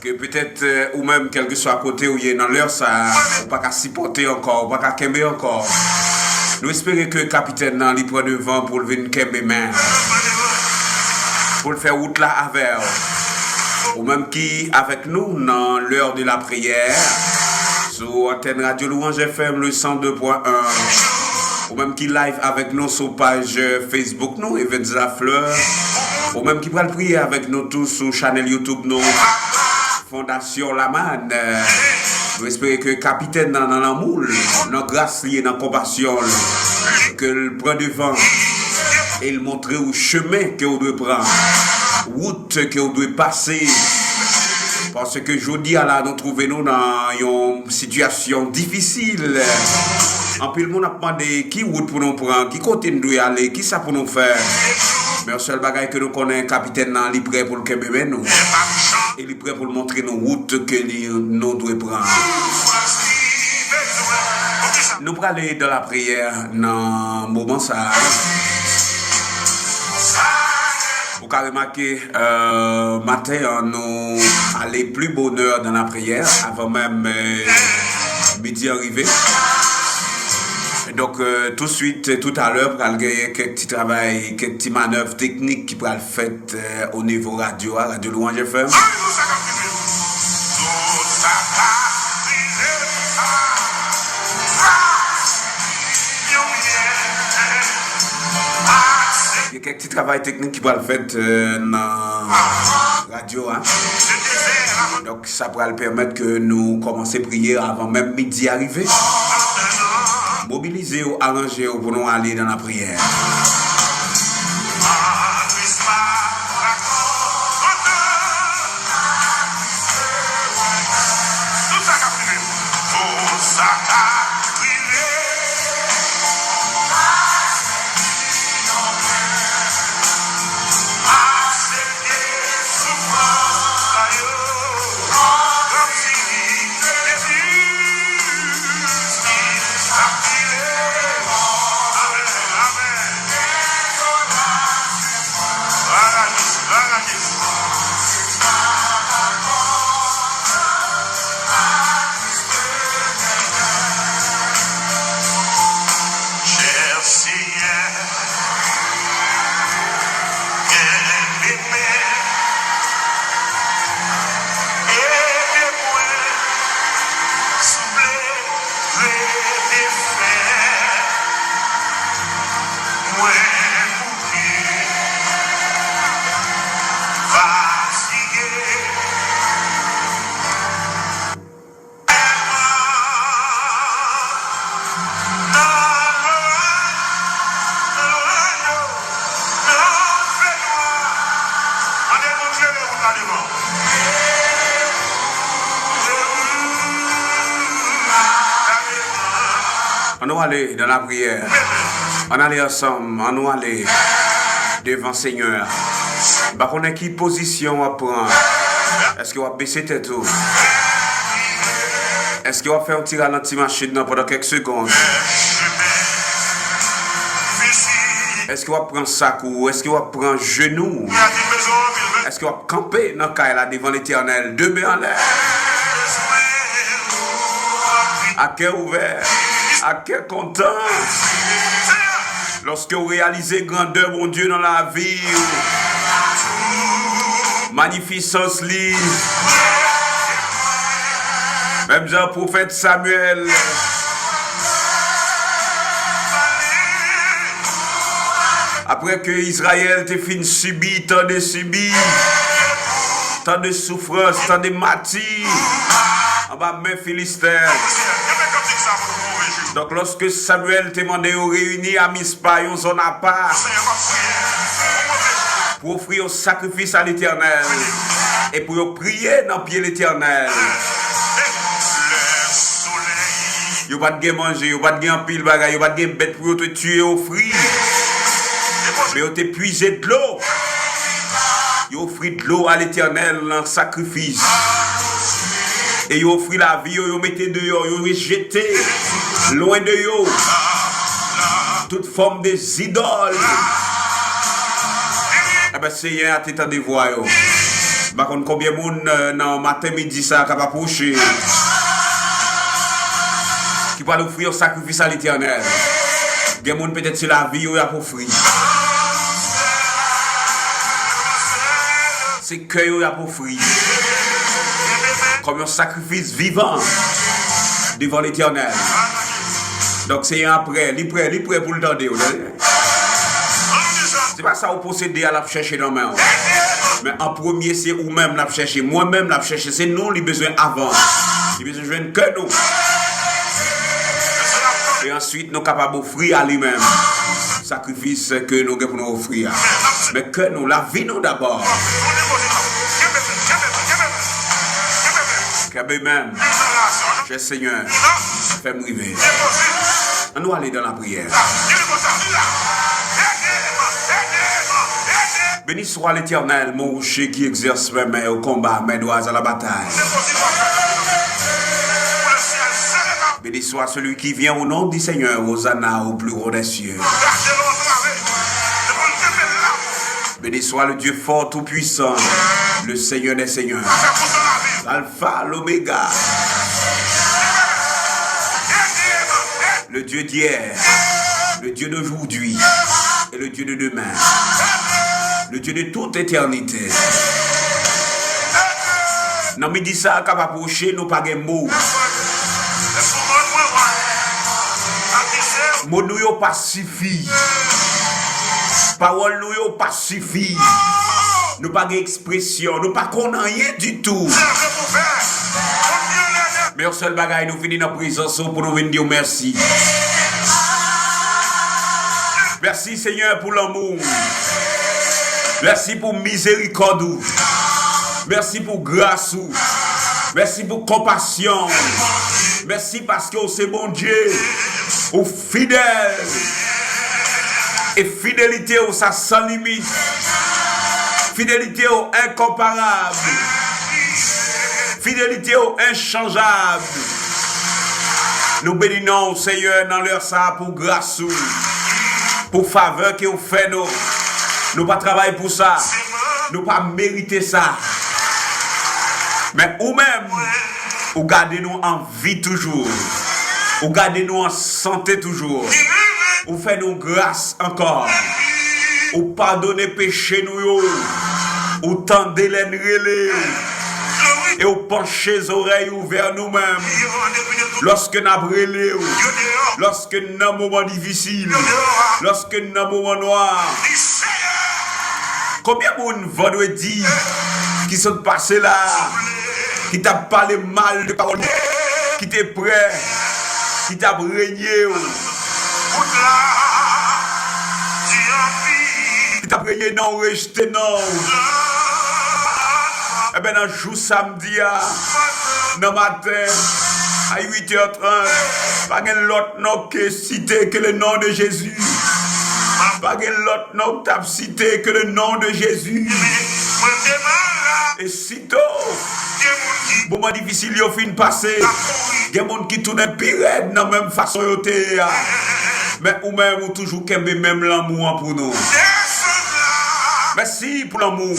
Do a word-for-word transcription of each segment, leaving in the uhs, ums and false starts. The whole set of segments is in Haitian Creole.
Ke petèt, euh, ou menm, kèlkeswa kote ou ye nan lè sa a, ou pa ka sipòte ankò, ou pa ka kenbe ankò. Nou espere ke kapitèn nan li pran devan pou l vin kenbe men, pou l fè wout la avè w. Ou menm ki avèk nou nan l'heure de la prière, sou antèn Radio Louange F M le cent deux point un. Ou menm ki live avèk nou sou paj Facebook nou, Evens Lafleur. Ou menm ki pral priye avèk nou tou sou chanèl YouTube nou, Fondasyon Lamann. Nou espere ke kapitèn nan, nan lanmou l, nan gras li e nan konpasyon l, ke l pran devan e l montre w chemen ke w dwe pran, wout ke w dwe pase. Paske jodi a la, nou twouve nou nan yon sitiyasyon difisil. Anpil moun ap mande ki wout pou nou pran, ki kote n dwe ale, ki sa pou nou fè. Men yon sèl bagay ke nou konnen, kapitèn nan, li prè pou l kenbe men nou. E li prè pou l montre nou wout ke li, nou dwe pran. Nou prale dans la prière nan moman sa a. Ou ka remake, euh, maten an, nou ale pli bonè dans la prière, avan menm, euh, midi an rive. Donk, euh, touswit, toutalè, pral genyen kèk ti travay, kèk ti manèv teknik ki pral fèt, euh, o nivo radyo a, Radio Louange F M. Gen kèk ti travay teknik ki pral fèt, euh, nan radyo a. Donk, sa pral pèmèt ke nou kòmanse priye avan menm midi a rive. Mobilize w, aranje w pou nou ale nan lapriyè. Chè Senyè, kenbe men, ede mwen, souple, rete fè mwen. Fatige. Ann nou ale nan lapriyè. Ann ale ansanm, ann nou ale devan Senyè a. M pa konnen ki pozisyon w ap pran. Èske w ap bese tèt ou? Èske w ap fè yon ti ralanti machin nan pandan kèk segonn? Èske w ap pran sak ou? Èske w ap pran jenou? Èske w ap kanpe nan kay la devan Letènèl, de men anlè, a kè ouvè, a kè kontan? Lòske w reyalize grandè Bondye nan lavi w, manifisans li, menm jan pwofèt Samyèl, apre ke Izrayèl te fin sibi tan de sibi, tan de soufrans, tan de mati anba men Filisten. Donk, lòske Samyèl te mande yo reyini a Mizpa, yon zòn apa, pou ofri yon sakrifis a Letènèl, e pou yo priye nan pye Letènèl, yo pa t gen manje, yo pa t gen anpil bagay, yo pa t gen bèt pou yo te tiye ofri. Men yo te pwize dlo. Yo ofri dlo a Letènèl nan sakrifis. E yo ofri lavi yo, yo mete deyò, yo rejete lwen de yo tout fòm de zidòl. Enben, Senyè a te tande vwa yo. M pa konn konbyen moun, euh, nan maten midi sa k ap apwoche, ki pral ofri yon sakrifis a Letènèl. Gen moun, petèt, se lavi yo y ap ofri. Se kè yo y ap ofri kòm yon sakrifis vivan devan Letènèl. Donk, Senyè a prè, li prè, li prè pou l tande w, tande. Se pa sa ou posede a l ap chèche nan men w. Men an premye, se ou menm l ap chèche, mwen menm l ap chèche, se nou li bezwen avan. Li bezwen jwenn kè nou. E answit, nou kapab ofri a li menm sakrifis ke nou gen pou nou ofri a. Men kè nou, lavi nou dabò. Kenbe menm. Chè Senyè, fè m rive. Ann nou ale dan lapriyè. Béni soit l'Éternel, mon rocher qui exerce mes mains au combat, mes doigts à la bataille. Béni soit celui qui vient au nom du Seigneur, Hosanna au plus haut des cieux. Béni soit le Dieu fort, tout-puissant, le Seigneur des seigneurs, l'Alpha, l'Oméga, le Dieu d'hier, le Dieu d'aujourd'hui et le Dieu de demain, le Dieu de toute éternité. Nan midi sa a k ap apwoche, nou pa gen mo. Mo nou yo pa sifi. Pawòl nou yo pa sifi. Nou pa gen ekspresyon, nou pa konn anyen ditou. Men yon sèl bagay, nou vini nan prezans ou pou nou vin di w mèsi. Mèsi, Senyè, pou lanmou w. Mèsi pou mizerikòd ou. Mèsi pou gras ou. Mèsi pou konpasyon w. Mèsi paske w se Bondye. Ou fidèl. E fidelite w sa san limit. Fidelite w enkonparab. Fidelite w enchanjab. Nou beni non w, Senyè, nan lè sa a pou gras ou, pou favè ke w fè nou. Nou pa travay pou sa. Nou pa merite sa. Men ou menm, ou gade nou an vi toujou. Ou gade nou an sante toujou. Ou fè nou gras ankò. Ou padone peche nou yo. Ou tande lè n rele. E ou panche zòrèy ou vè nou menm. Lòske n ap rele w. Lòske n nan moman difisil. Lòske n nan moman nwa. Konbyen moun vandredi ki sot pase la, ki t ap pale mal de pawòl ou, ki te prè, ki t ap renye w, ki t ap renye non w, rejte non w? Enben, nan jou samdi a, nan maten, a uit è trant, pa gen lòt non ke site ke le non de Jezi. Pa gen lòt non k t ap site ke le non de Jezi. E sito moman difisil yo fin pase, gen moun ki tounen pi rèd nan menm fason yo te ye a. Men ou menm, ou toujou kenbe menm lanmou an pou nou. Mèsi pou lanmou.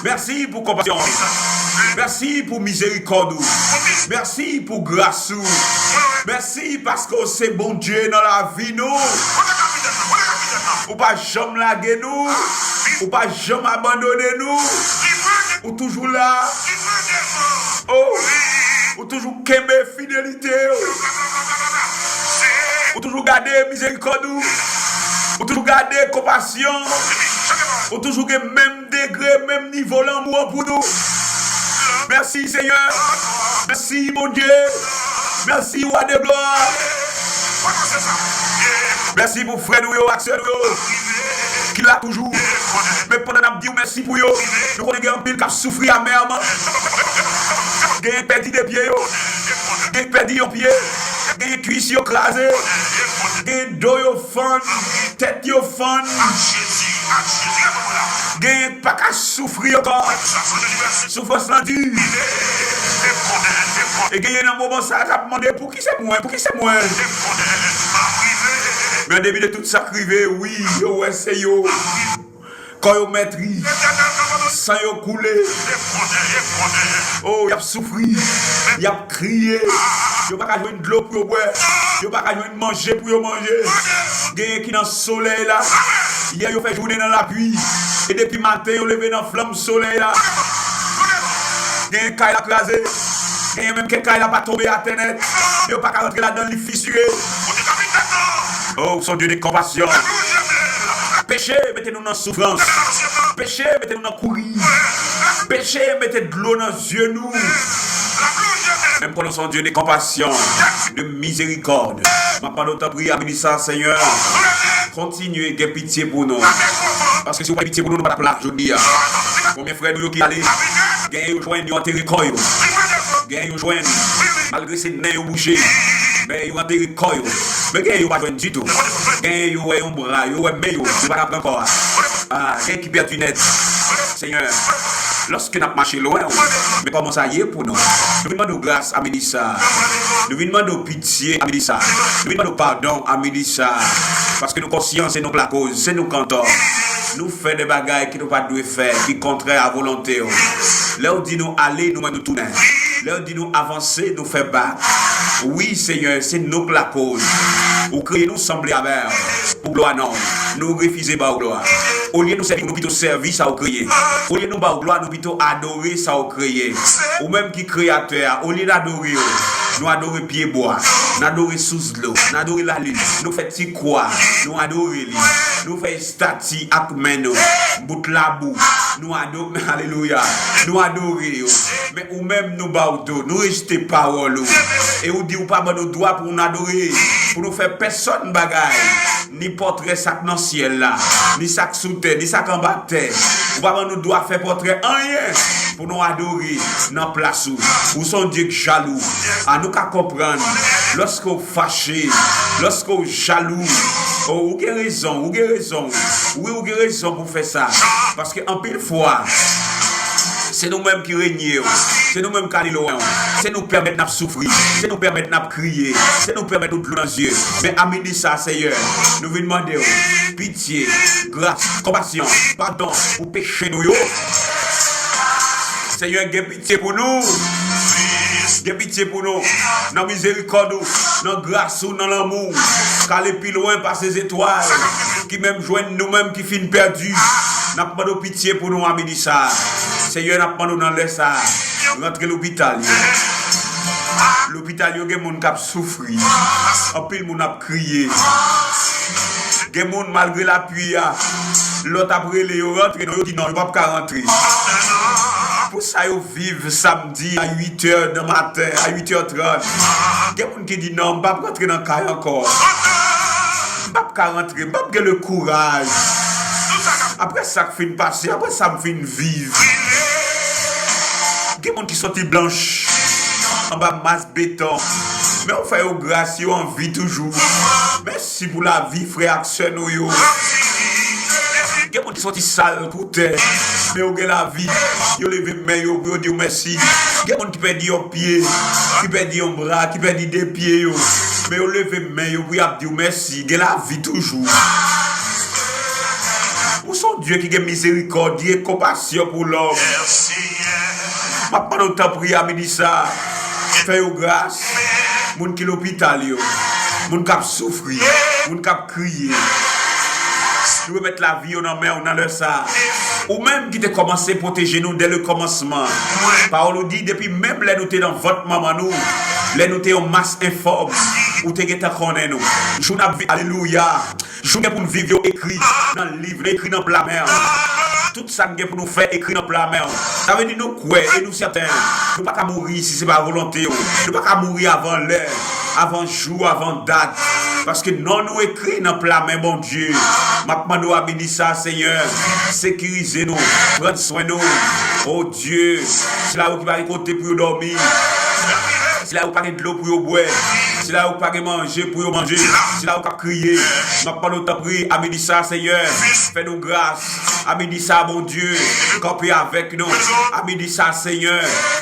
Mèsi pou konpasyon. Mèsi pou mizerikòd ou. Mèsi pou gras ou. Mèsi paske w se Bondye nan lavi nou. Ou pa janm lage nou. Ou pa janm abandone nou. Ou toujou la. Oh, ou toujou kenbe fidelite w. Ou toujou gade mizerikòd ou. Ou toujou gade konpasyon. Ou toujou gen menm degre, menm nivo lanmou an pou nou. Mèsi, Senyè. Mèsi, Bondye. Mèsi, Wa de glwa. Mèsi pou frè nou yo ak sè nou yo ki la toujou. Men pandan n ap di w mèsi pou yo, nou konnen gen anpil k ap soufri amèman. Genyen k pèdi de pye yo. Genyen k pèdi yon pye. Genyen kwis yo kraze. Genyen do yo fann. Tèt yo fann. Genyen k pa ka soufri ankò. Soufrans lan di. E genyen nan moman sa a k ap mande, "Pouki se mwen? Pouki se mwen?" Men an depi de tout sa k rive, wi, yo wè se yo. Kò yo mètri. San yo koule. Oh, y ap soufri. Y ap kriye. Yo pa ka jwenn dlo pou yo bwè. Yo pa ka jwenn manje pou yo manje. Genyen ki nan solèy la. Yè yo fè jounen nan lapli. E depi maten yo leve nan flanm solèy la. Genyen kay la kraze. Genyen menm ke kay la pa tonbe atè nèt. Yo pa ka rantre ladan l, li fisire. Oh, ou se yon Dye de konpasyon. Peche mete nou nan soufrans. Peche mete nou nan kouri. Peche mete dlo nan zye nou. Men m konnen w se yon Dye de konpasyon, de mizerikòd. M ap mande w tanpri, a minit sa, Senyè, kontinye gen pitye pou nou. Paske si w pa gen pitye pou nou, nou pa t ap la jodi a. Konbyen frè nou yo ki ale? Genyen yo jwenn, yo antere kò yo. Genyen yo jwenn, malgre se nen yo bouche, men yo antere kò yo. Men genyen yo pa jwenn ditou. Genyen yo wè yon bra, yo wè men yo, yo pa ka pran kò a. Ah, genyen ki pèdi nèt. Senyè, lòske n ap mache lwen w, men kòman sa ye pou nou? Nou vin mande w gras a minit sa. Nou vin mande w pitye a minit sa. Nou vin mande w padon a minit sa. Paske nou konsyan se nou k lakoz, se nou k antò. Nou fè de bagay ki nou pa t dwe fè, ki kontrè a volonte w. Lè w di nou ale, nou menm nou tounen. Lè w di nou avanse, nou fè bak. Wi, Senyè, se nou k lakoz. Ou kreye nou sanble avè w. Pou glwa non w. Nou refize ba w glwa. Olye nou sèvi w, nou pito sèvi sa w kreye. Olye nou ba w glwa, nou pito adore sa w kreye. Ou menm ki kreyatè a, olye n adore w, nou adore pyebwa, n adore sous dlo, n adore lalin, nou fè ti kwa, nou adore li, nou fè estati ak men nou, bout labou, nou adore, alelouya, nou adore yo. Men ou menm nou ba w do, nou rejte pawòl ou. E ou di ou pa ban nou dwa pou n adore, pou nou fè pèsòn bagay, ni pòtrè sa k nan syèl la, ni sa k sou tè, ni sa k anba tè. Ou pa ban nou dwa fè pòtrè anyen pou nou adore nan plas ou. Ou se yon Dye k jalou. A nou ka konprann, lòske w fache, lòske w jalou, o, ou gen rezon, ou gen rezon. Wi, ou gen rezon pou fè sa. Paske anpil fwa, se nou menm ki renye yo. Se nou menm k ale lwen w. Se nou k pèmèt n ap soufri. Se nou k pèmèt n ap kriye. Se nou k pèmèt nou dlo nan zye. Men a midi sa, Seyè, nou vin mande w pitye, gras, konpasyon, padon pou peche nou yo. Seyè, gen pitye pou nou. Gen pitye pou nou. Nan mizerikòd ou, nan gras ou, nan lanmou w, k ale pi lwen pase zetwal ki menm jwenn nou menm ki fin pèdi. N ap mande w pitye pou nou a midi sa a. Seyè, n ap mande w nan lè sa a, rantre lopital yo. Lopital yo gen moun k ap soufri. Anpil moun ap kriye. Gen moun, malgre lapli a, lòt ap rele yo rantre, non, yo di non, yo p ap ka rantre. Pou sa yo viv samdi a uit è nan maten, a uit è trant. Gen moun ki di non, m p ap rantre nan kay ankò. M p ap ka rantre, m p ap gen le kouraj. Apre sa k fin pase, apre sa m fin viv. Gen moun ki soti blanch anba mas beton. Men ou fè yo gras, yo an vi toujou. Mèsi pou lavi frè ak sè nou yo. Gen moun ki soti sal kou tè, men yo gen lavi. Yo leve men yo pou yo di w mèsi. Gen moun ki pèdi yon pye, ki pèdi yon bra, ki pèdi de pye yo. Men yo leve men yo pou y ap di w mèsi. Gen lavi toujou. Ou se yon Dye ki gen mizerikòd, ki gen konpasyon pou lòm. M ap mande w tanpri a midi sa a, fè yo gras. Moun ki lopital yo, moun k ap soufri, moun k ap kriye. Nou remèt lavi yo nan men w nan lè sa a. Ou menm ki te kòmanse pwoteje nou dè le kòmansman. Pawòl ou di, depi menm lè nou te nan vant manman nou, lè nou te yon mas enfòm, ou te gentan konnen nou. Jou n ap viv, alelouya. Jou n gen pou n viv yo ekri nan liv, ekri nan pla men w. Tout sa n gen pou nou fè ekri nan pla men w. Sa vle di nou kwè e nou sèten. Nou pa ka mouri si se pa volonte w. Nou pa ka mouri avan lè, avan jou, avan dat. Paske non nou ekri nan pla men Bondye. M ap mande w a midi sa a, Seyè, sekirize nou, pran swen nou. O Dye, sila yo ki pa gen kote pou yo dòmi, sila yo pa gen dlo pou yo bwè, Sila yo k pa gen manje pou yo manje. Sila yo k ap kriye. M ap mande w tanpri, a midi sa, Senyè, fè nou gras. A midi sa, Bondye, kanpe avèk nou. A midi sa, Senyè,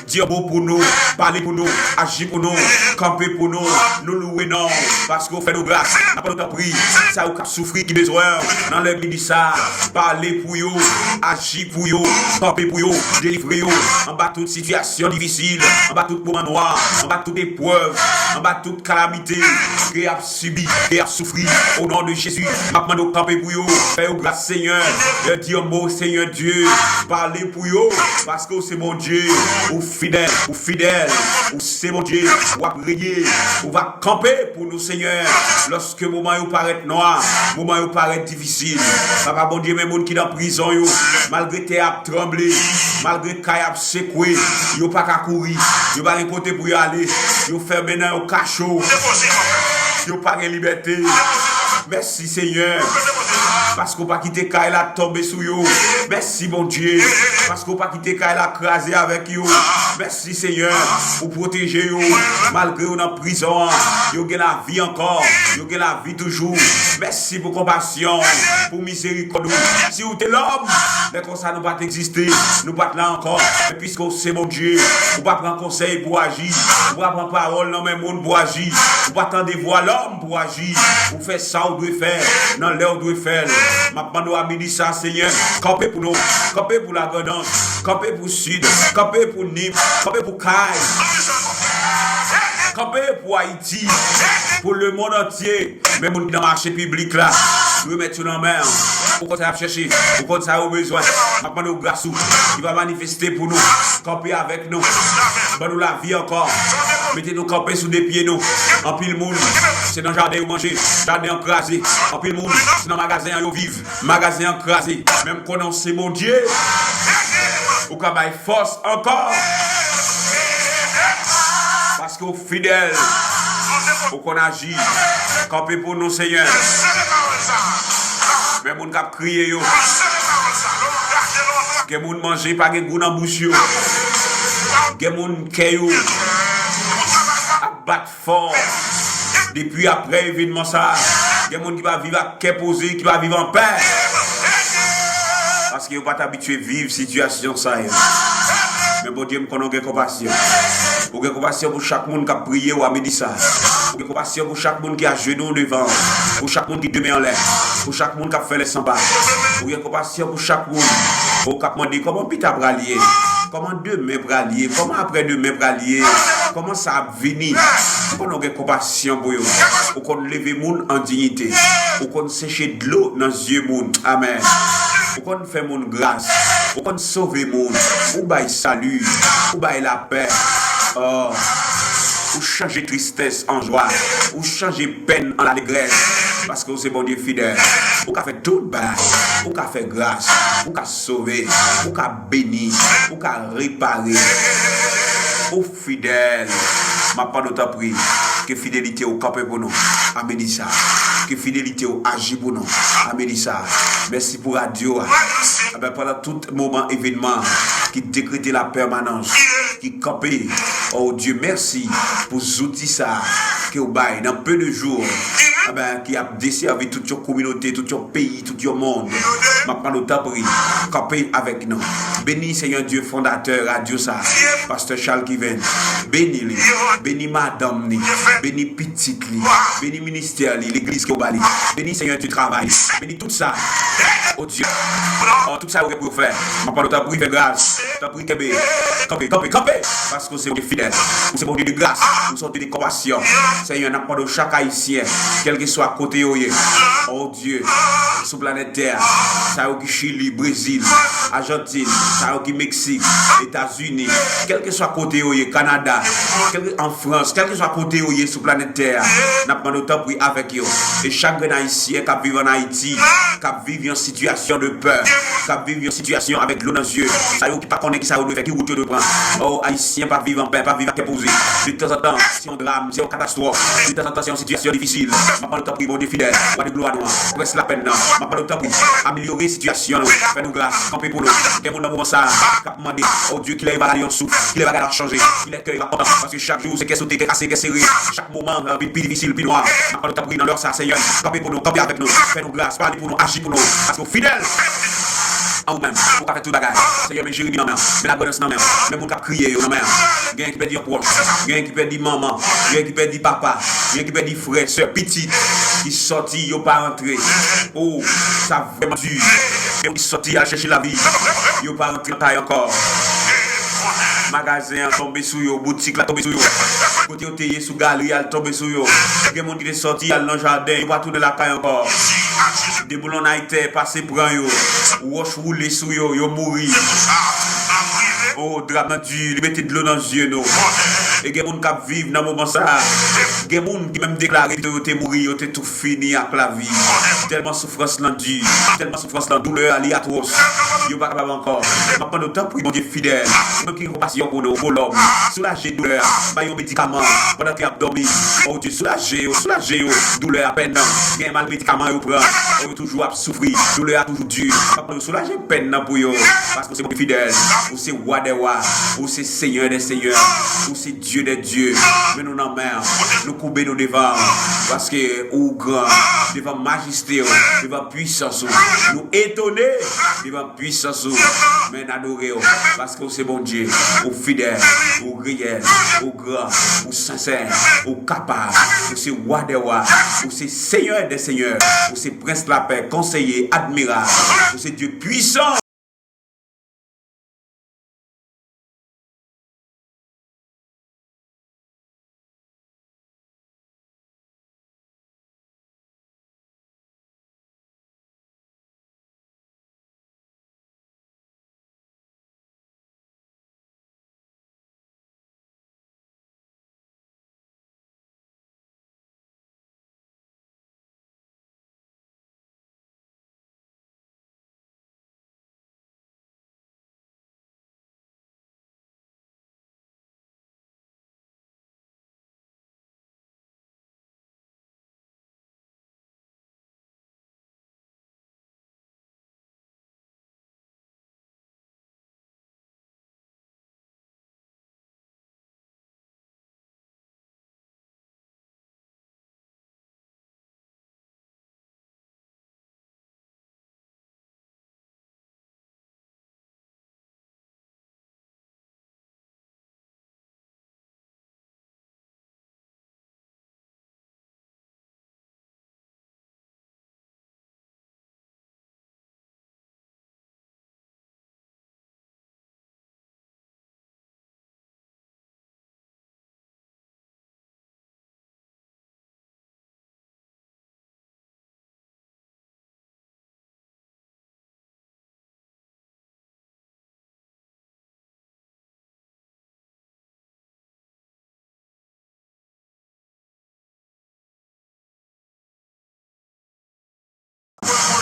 di yon mo pou nou. Pale pou nou. Aji pou nou. Kanpe pou nou. Nou louwe non w, paske w fè nou gras. N ap mande w tanpri, sa yo k ap soufri, ki bezwen w, nan lè midi sa, pale pou yo. Aji pou yo. Kanpe pou yo. Delivre yo. Anba tout sitiyasyon difisil. Anba tout moman nwa. Anba tout eprèv. Anba tout kalamite ke y ap sibi, ke y ap soufri. O non de Jezi, m ap mande w kanpe pou yo. Fè yo gras, Senyè. Yo di yon mo, Senyè Dye. Pale pou yo. Paske w se Bondye. Ou fidèl. Ou fidèl. Ou se Bondye. W ap reye. Ou va kanpe pou nou, Senyè. Lòske moman yo parèt nwa, moman yo parèt difisil. Papa Bondye, men moun ki nan prizon yo, malgre tè ap tranble, malgre kay ap sekwe, yo pa ka kouri, yo pa gen kote pou yo ale, yo fèmen nan yon kacho, yo pa gen libète. Mèsi, Senyè, paske w pa kite kay la tonbe sou yo. Mèsi, Bondye, paske w pa kite kay la kraze avèk yo. Mèsi, Senyè, ou pwoteje yo, malgre yo nan prizon an, yo gen lavi ankò, yo gen lavi toujou. Mèsi pou konpasyon, pou mizerikòd ou. Si w te lòm, lè konsa nou pa t egziste, nou pa t la ankò. Men piske w se Bondye, ou pa pran konsèy pou w aji, ou pa pran pawòl nan men moun pou w aji, ou pa tande vwa lòm pou w aji. Ou fè sa w dwe fè, nan lè w dwe fè l. M ap mande w a midi sa, Senyè, kanpe pou nou, kanpe pou Lagrandans, kanpe pou Sid, kanpe pou Nip, kanpe pou Kay, kanpe pou Ayiti, pou lemonn antye. Men moun ki nan mache piblik la, remèt yo nan men w. Ou konn sa y ap chèche, ou konn sa yo bezwen. M ap mande w gras ou, ki va manifeste pou nou. Kanpe avèk nou. Ban nou lavi ankò. Mete nou kanpe sou de pye nou. Anpil moun, se nan jaden yo manje. Jaden an kraze. Anpil moun, se nan magazen an yo viv. Magazen an kraze. Men m konnen w se Bondye. Ou ka bay fòs ankò. Paske w fidèl. Ou konn aji. Kanpe pou nou, Senyè. Men moun k ap kriye yo. Gen moun manje pa gen gou nan bouch yo. Gen moun kè yo ap bat fò. Depi aprè evènman sa, gen moun ki pa viv ak kè poze, ki pa viv anpè. Paske yo pa t abitye viv sitiyasyon sa yo. Men Bondye, m konnen w gen konpasyon. Ou gen konpasyon pou chak moun k ap priye w a midi sa. Ou gen konpasyon pou chak moun ki ajenou devan w. Pou chak moun ki de men anlè. Pou chak moun k ap fè lè sanba. Ou gen konpasyon pou chak moun, o, k ap mande kòman pita pral ye. Kòman demen pral ye? Kòman aprè demen pral ye? Kòman sa ap vini? M konnen w gen konpasyon pou yo. Ou konn leve moun an diyite. Ou konn seche dlo nan zye moun. Amèn. Ou konn fè moun gras. Ou konn sove moun. Ou bay sali. Ou bay lapè. Oh. Ou chanje tristès an jwa. Ou chanje pèn an lalegrès. Paske w se Bondye fidèl. Ou ka fè tout bagay. Ou ka fè gras. Ou ka sove, ou ka beni, ou ka repare. Ou fidèl. M ap mande w tanpri, ke fidelite w kanpe pou nou a midi sa. Ke fidelite w aji pou nou a midi sa. Mèsi pou radyo a. Enben, pandan tout moman evènman ki dekrete la pèmanans, ki kanpe, oh Dye, mèsi pou zouti sa ke w bay nan peu de jours, enben, ki ap desèvi tout yon kominote, tout yon peyi, tout yon mond. M ap mande w tanpri, kanpe avèk nou. Beni Senyè Dye fondatè radyo sa, pastè Charles Kiven. Beni li. Beni madanm ni. Beni pitit li. Beni ministè li, legliz ke w ba li. Beni Senyè Dye travay li. Beni tout sa. O Dye. Oh, tout sa yo gen pou yo fè. M ap mande w tanpri fè gras. Tanpri kenbe. Kanpe, kanpe, kanpe. Paske w se Bondye fidèl. Ou se Bondye de gras. Ou se Bondye de konpasyon. Senyè, n ap mande w chak Ayisyen, kèlkeswa kote yo ye. Oh, Dye, sou planèt tè a, sa yo ki Chili, Brezil, Ajantin, sa yo ki Meksik, Etazini, kèlkeswa kote yo ye, Kanada, kèlke, an Frans, kèlkeswa kote yo ye sou planèt tè a, n ap mande w tanpri avèk yo. E chak grenn Ayisyen k ap viv ann Ayiti, k ap viv yon sitiyasyon de pè, k ap viv yon sitiyasyon avèk dlo nan zye, sa yo ki pa konnen ki sa yo dwe fè, ki wout yo dwe pran. Oh, Ayisyen pa viv anpè, pa viv ak kè poze. Detanzantan, se yon dram, se yon katastwòf. Detanzantan, se yon sitiyasyon difisil. M ap mande w tanpri, Bondye fidèl, wa de glwa nou an, prens lapenn nan. M ap mande w tanpri, amelyore sitiyasyon nou. Fè nou gras, kanpe pou nou. Gen moun nan moman sa a k ap mande, o Dye, kilè yo va gade yon souf, kilè bagay la chanje, kilè kè yo va kontan. Paske chak jou se kè sote, kè kase, kè sere. Chak moman, euh, vin pi difisil, pi nwa. N ap mande w tanpri nan lè sa, Senyè, kanpe pou nou, kanpe avèk nou. Fè nou gras, pale pou nou, aji pou nou. Paske w fidèl. An ou menm, ou ka fè tout bagay. Senyè, men Jeremi nan men w, men Lagrandans nan men w, men moun k ap kriye yo nan men w. Gen ki pèdi yon pwòch, gen ki pèdi manman, gen ki pèdi papa, gen ki pèdi frè, sè, pitit, ki sòti, yo pa rantre. O, sa vrèman di. Gen moun ki sòti al chèche lavi, yo pa rantre nan kay ankò. Magazen an tonbe sou yo, boutik la tonbe sou yo. Kote yo te ye sou galri a, l tonbe sou yo. Gen moun ki te sòti al nan jaden, yo pa tounen lakay ankò. Deboulonnay tè pase pran yo. Wòch woule sou yo, yo mouri. O, dram nan di, li mete dlo nan zye nou. E gen moun k ap viv nan moman sa a. Gen moun ki menm deklare pito yo te mouri, yo te tou fini ak lavi. Tèlman soufrans lan di, tèlman soufrans lan, doulè a, li atwòs. Yo pa kapab ankò. M ap mande w, tanpri, Bondye fidèl, ou menm ki gen konpasyon pou nou, pou lòm, soulaje doulè a, bay yo medikaman pandan ke y ap dòmi. O Dye, soulaje yo, soulaje yo. Doulè a, pèn nan, gen mal medikaman yo pran. O, yo toujou ap soufri. Doulè a toujou di. M ap mande w, soulaje pèn nan pou yo. Paske ou se Bondye fidèl. Ou se Wa dè wa. Ou se Senyè dè senyè. Ou se Dye dè dye. Men nou nan men w. Nou koube nou devan w. Paske ou gran. Devan majeste w. Devan pwisans ou. Nou etone devan pwisans ou. Men n adore w. Paske ou se Bondye. Ou fidèl. Ou reyèl. Ou gran. Ou sensè. Ou kapab. Ou se Wa dè wa. Ou se Senyè dè senyè. Ou se Prens lapè, Konseye, Admirab. Ou se Dye pwisan.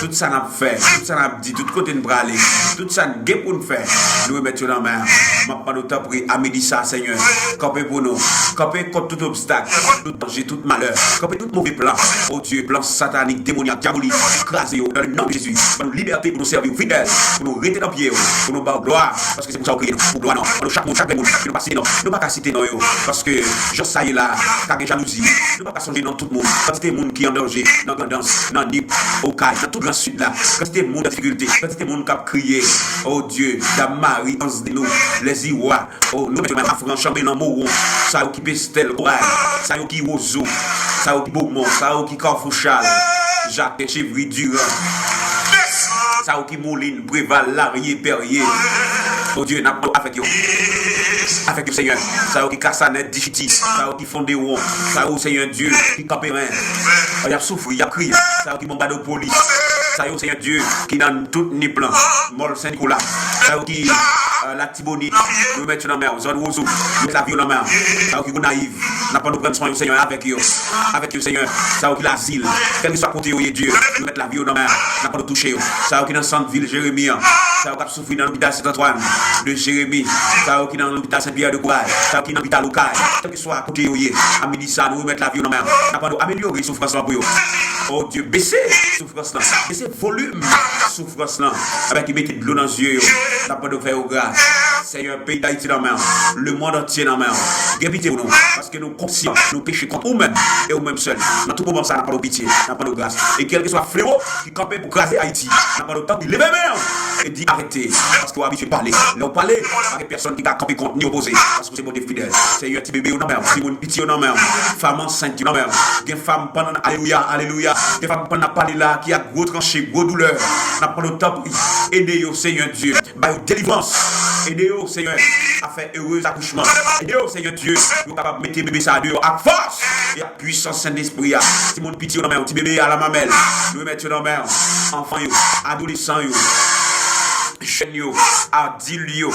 Tout sa n ap fè, tout sa n ap di, tout kote n prale, tout sa n gen pou n fè, nou remèt yo nan men w. M ap mande w, tanpri, a midi sa, Senyè, kanpe pou nou. Kanpe kont tout obstak, tout danje, tout malè. Kanpe tout move plan. O Dye, plan satanik, demonyak, dyabolik, kraze yo, dans le nom de Jésus. Ban nou libète pou nou sèvi w fidèl, pou nou rete nan pye w, pou nou ba w glwa, paske se pou sa w kreye nou, pou glwa nou. Ban nou chak moun, chak grenn moun, ke nou pa site non. Nou pa ka site non yo, paske jan sa ye la, ka gen jalouzi. Nou pa ka sonje non tout moun. Kantite moun ki an danje, nan Grandans, nan Nip, Okay, nan tout Gran Sid la. Kantite moun nan difikilte, kantite moun k ap kriye. O Dye, Dam Mari, Anz de nou, Lèziwa, o, nou menm, Afran, Chanbelan, Mowon, sa yo ki Pestèl, Koray, sa yo ki Wozo, sa yo ki Bomon, sa yo ki Kafou Chal, Jaken, Chevri, Diran, sa yo ki Moulin, Preval, Larye, Pèrye. O Dye, n ap avèk yo. Avèk yo, Senyè. Sa yo ki Kasanèt, Dichiti, sa yo ki Fondewon, sa yo, Senyè Dye, ki Kanperen. Y ap soufri, y ap kriye. Sa yo ki Bonbadopolis, sa yo, Senyè Dye, ki nan tout Nip lan, Mòl Sen Nikola, sa yo ki, euh, Latibonit, nou remèt yo nan men w, zòn Wozo, nou remèt lavi yo nan men w, sa yo ki Gonayiv, N ap mande w pran swen yo, Senyè, avèk yo. Avèk yo, Senyè. Sa yo ki lazil, kèlkeswa kote yo ye, Dye, nou met lavi yo nan men w. N ap mande w touche yo. Sa yo ki nan sant vil Jeremi an, sa yo k ap soufri nan lopital Sent Antwàn de Jeremi, sa yo ki nan lopital Sen Pyè de Kouray, sa yo ki nan lopital Okay, kèlkeswa kote yo ye, a midi sa, nou remèt lavi yo nan men w. N ap mande w amelyore soufrans lan pou yo. O Dye, bese soufrans lan, bese volim soufrans lan, avèk ki mete dlo nan zye yo. N ap mande w fè yo gras. Senyè, peyi Dayiti nan men w, lemonn antye nan men w. Gen pitye pou nou, paske nou konsyan nou peche kont ou menm, e ou menm sèl. Nan tout moman sa, n ap mande w pitye, n ap mande w gras. E kèlkeswa flewo ki kanpe pou kraze Ayiti, n ap mande w tanpri leve men w e di arete, paske w abitye pale. Lè w pale, pa gen pèsòn ki ka kanpe kont ni opoze, paske w se Bondye fidèl. Senyè, ti bebe yo nan men w, timoun piti yo nan men w, fanm ansent yo nan men w. Gen fanm pandan, alelouya, alelouya, gen fanm pandan n ap pale la ki ak gwo tranche, gwo doulè. N ap mande w tanpri, ede yo, Senyè Dye. Ba yo delivrans. Ede yo, Senyè, a fè erez akouchman. Ede yo, Senyè Dye, pou yo kapab mete bebe sa a deyò ak fòs e ak pwisans Sentespri a. Timoun piti yo nan men w, ti bebe a la mamèl, nou remèt yo nan men w. Anfan yo, adolesan yo, jèn yo, adil yo,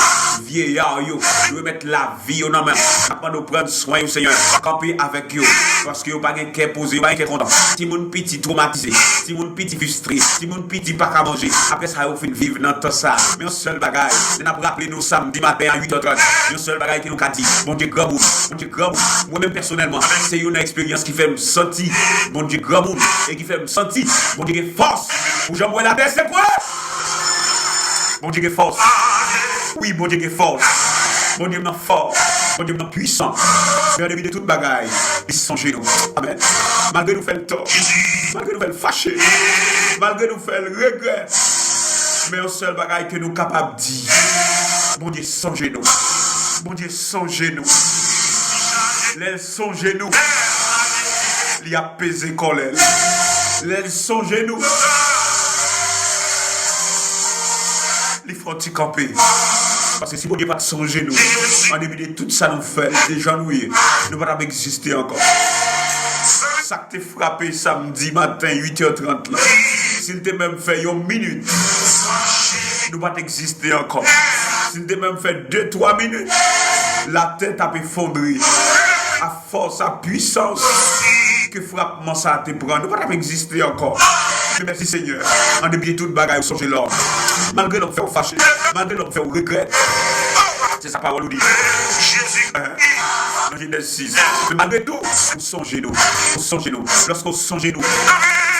vyeya yo, nou remèt lavi yo nan men w. N ap mande w pran swen yo, Senyè. Kanpe avèk yo, paske yo pa gen kè poze, yo pa gen kè kontan. Timoun piti twomatize, timoun piti fristre, timoun piti pa ka manje. Apre sa yo fin viv nan tan sa, men yon sèl bagay, lè n ap raple nou samdi maten a uit è trant, yon sèl bagay ke nou ka di, Bondye granmoun, Bondye granmoun. Mwen menm pèsonèlman, se youn nan eksperyans ki fè m santi Bondye granmoun e ki fè m santi Bondye gen fòs. Ou janm wè latè sekwe? Bondye gen fòs. Wi, Bondye gen fòs. Bondye m nan fò. Bondye m nan pwisan. Men an depi de tout bagay, li sonje nou. Amèn. Malgre nou fè l tò, malgre nou fè l fache, malgre nou fè l regrèt, men yon sèl bagay ke nou kapab di, Bondye sonje nou. Bondye sonje nou. Lè l sonje nou, li ap peze kòlè l. Lè l sonje nou, li fè yon ti kanpe. Paske si Bondye pa t sonje nou, an depi de tout sa nou fè, de jan nou ye, nou pa t ap egziste ankò. Sa k te frape samdi maten uit è trant lan, si l te menm fè yon minit, nou pa t egziste ankò. Si l te menm fè de, twa minit, latè t ap efondre. A fòs, a pwisans ke frapman sa a te pran, nou pa t ap egziste ankò. Men mèsi, Senyè. An depi de tout bagay, ou sonje lòm. Malgre lòm fè w fache, malgre lòm fè w regrèt, se sa pawòl ou di. Nan Jenèz sis. Men malgre tou, ou sonje nou. Ou sonje nou. Lòske ou sonje nou,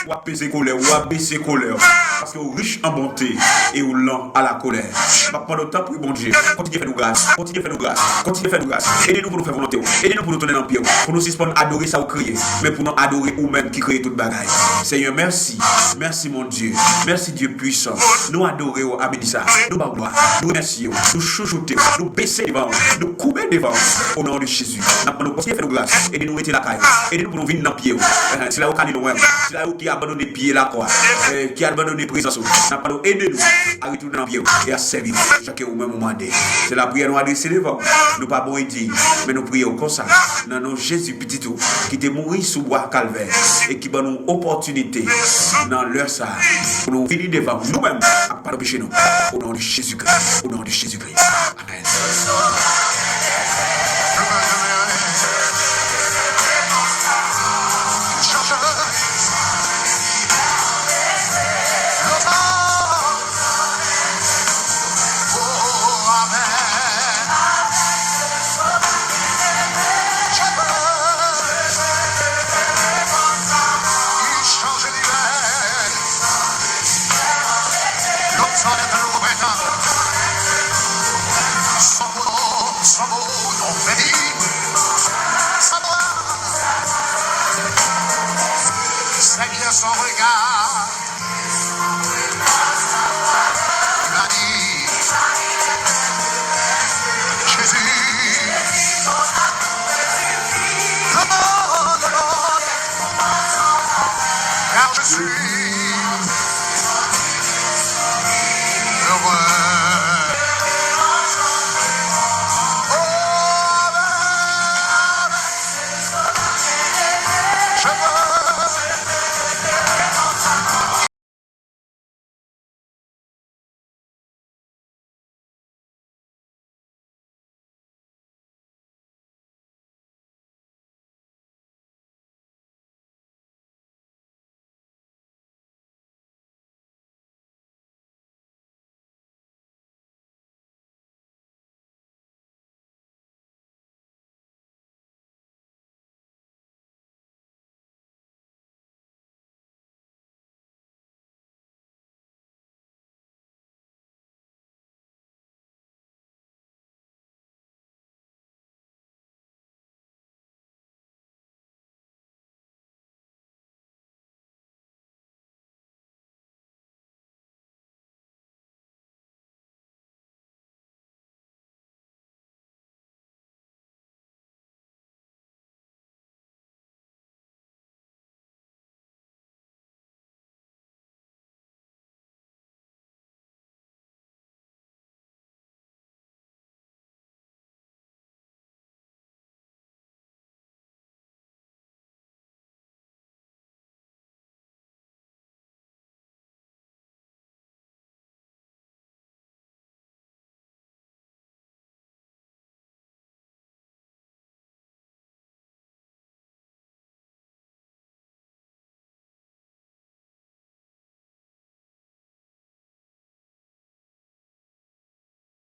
w ap peze kòlè w, w ap bese kòlè w. Paske ou rich an bonte e ou lan a la colère. M ap mande w, tanpri, Bondye, kontinye fè nou gras, kontinye fè nou gras, kontinye fè nou gras. Ede nou pou nou fè volonte w. Ede nou pou nou tounen nan pye w. Pou nou sispann adore sa ou kreye, men pou nou adore ou menm ki kreye tout bagay. Senyè, mèsi. Mèsi, mon Dieu. Mèsi, Dieu puissant. Nou adore w a midi sa. Nou ba w glwa. Nou remèsye w. Nou chouchoute w. Nou bese devan w. Nou koube devan w. O non de Jezi. N ap mande w kontinye fè nou gras. Ede nou rete lakay ou. Ede nou pou nou vin nan pye w. Sila yo k ale lwen. Sila yo ki abandone pye lakwa, eh, ki abandone prezans ou. N ap mande w ede nou a retounen nan pye w e a sèvi w jan ke ou menm ou mande. Se lapriyè nou adrese devan w. Nou pa bon e diy, men nou priye w konsa. Nan non Jezi, pitit ou, ki te mouri sou bwa Kalvè e ki ban nou opòtinite nan lè sa a pou nou vini devan w, nou menm, ak padon peche nou. O non de Jezikri. O non de Jezikri. Amèn. Sènyè, son regard. Il a dit, Jésus, oh, oh, oh, car je suis